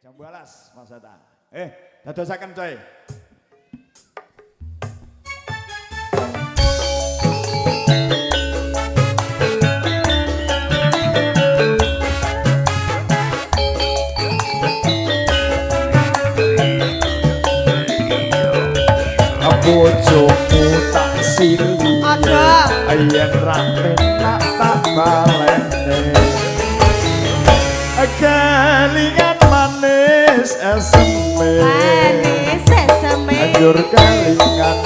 Jambu alas Mas Hatta. Dadosaken coy. Bojomu tak sili. Aja. Yen ra penak tak balene. Kelingan manis eseme. Manis eseme. Anjur kelingan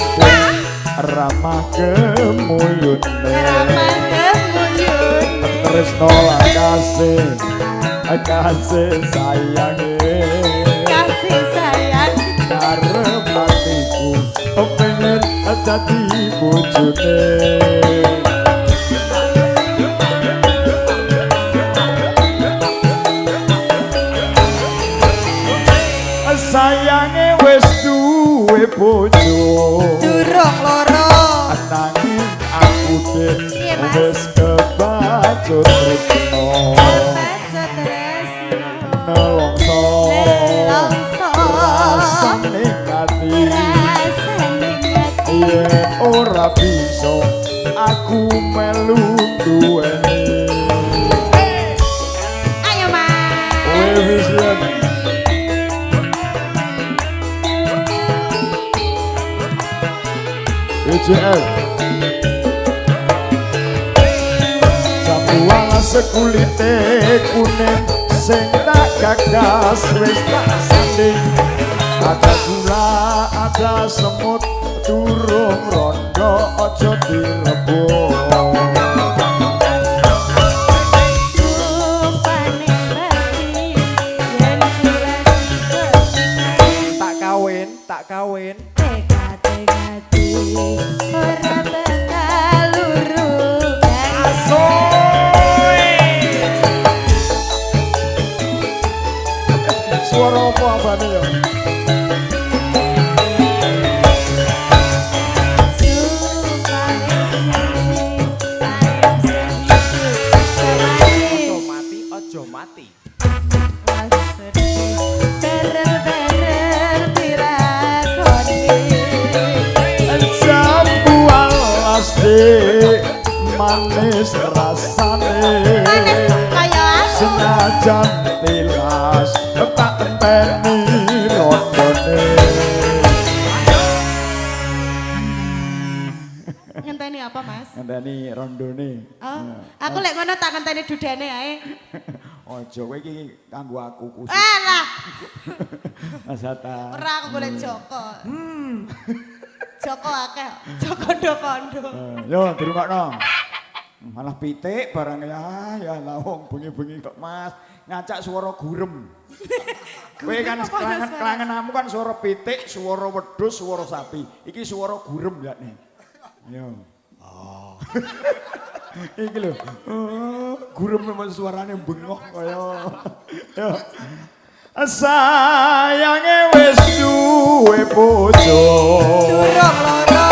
ramah kemuyune. Ramah kemuyune. Tresno lan kasih, kasih sayange. Kasih sayang. Karep atiku pengen dadi bojone. Sayange wis duwe bojo. Durung loro. Nanging aku dek Piye, Mas? wis kebacut tresno. Kebacut tresno. Nelongso. Nelongso. Rasane ati. Rasane ati. Yen ora bisa aku melu duweni. Ayo Mas. Kowe wis yen. EJL Jambu alas kulite kuning sing tak gagas wis tak sanding. Ada gula, ada semut, durung rondo aja direbut. Sumpane mati yen kula sida. Tak kawin, tak kawin. Tega-tegati ora bakal luru. Asoy. Suara apa abane ya? Ojo mati, ojo mati. Bareng-bareng dilakoni. Jambu alas dik manis rasane. Manis kaya aku. Senajan tilas tak enteni rondone. Ngenteni apa, Mas? Ngenteni rondone. Oh, aku lek ngono tak ngenteni dudane ae. Ojo kowe iki kanggo aku khusus. Alah, Mas Hatta. ora aku golek Joko. Joko akeh. Joko kondo-kondo. Yo dirungokno. Malah pitik barang ya ya lah wong bengi-bengi kok Mas ngacak suara gurem. Kowe kan Gurem apa kelangan suara? kelangenamu kan suara pitik, suara wedhus, suara sapi. Iki suara gurem ya nih. Yo. Oh. Iki lho. Oh, gurem memang suarane bengok kaya. Yo. Sayange wis duwe bojo. Durung loro.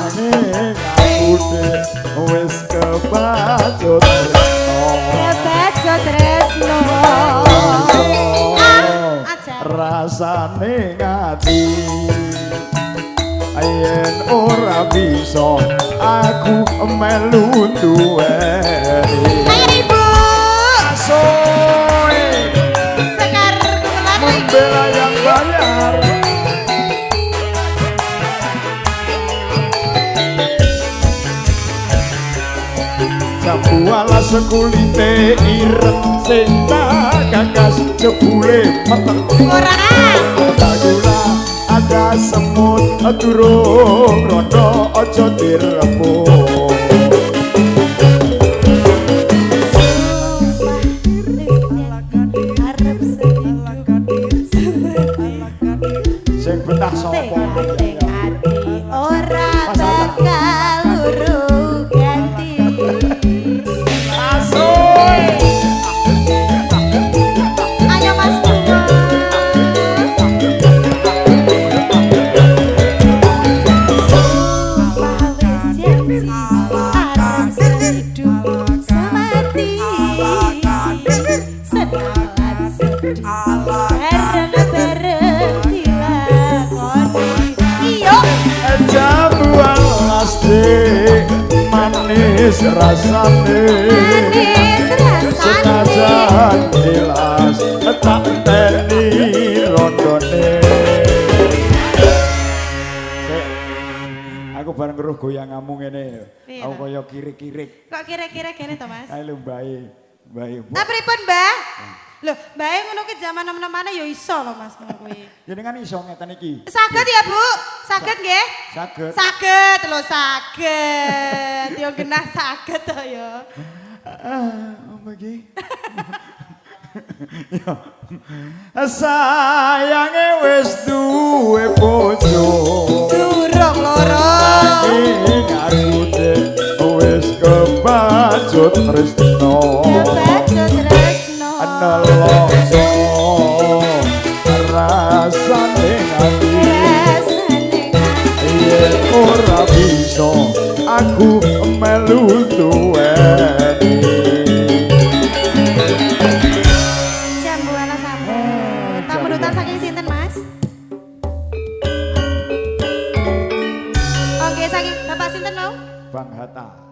Nanging aku dek wis kebacut tresno. Kebacut tresno. Ah, aja. Rasane ngati yen ora bisa aku melu duweni. Ayo Ibu. Asoy Sekar gumelar iki. membela yang bayar. Jambu alas kulite ireng sing tak gagas jebule meteng. Ora. Ada gula, ada semut, durung rondo aja direbut. Arep sehidup semati. Sing betah sapa? Tega-tegati ora bakal luru ganti. Asoy. Ayo Mas Bima. Sumpah wis janji arep sehidup semati. Senang lan sedih. Bareng-bareng dilakoni. Iya. Jambu alas, Dik, manis rasane. Manis rasane. Senajan tilas tak teni rondone. Sik. Aku bareng weruh goyanganmu ngene lho. Piye Aku to? kaya kirik-kirik. Kok kira-kira gini to, Mas? Ayo lho, mbae. Mbae. Lah pripun, Mbah? Loh, Mbah ngono ki zaman nom-nomane ya iso lho, Mas, ngono kuwi. Jenengan iso ngeten iki? Saged ya, Bu? Saged nggih? Saged. Saged lho, saged. Ya genah saged to ya. Ah, apa iki? Ya. Sayange wis duwe bojo. Durung loro. Ing aku wis kebacut tresno. Kebacut tresno. Nelongso rasane ati. Rasane. Yen ora bisa aku melu duweni. Jambu ala sampun. Pamundutan saking sinten, Mas? Oke, saking Bapak sinten mau? Bang Hatta.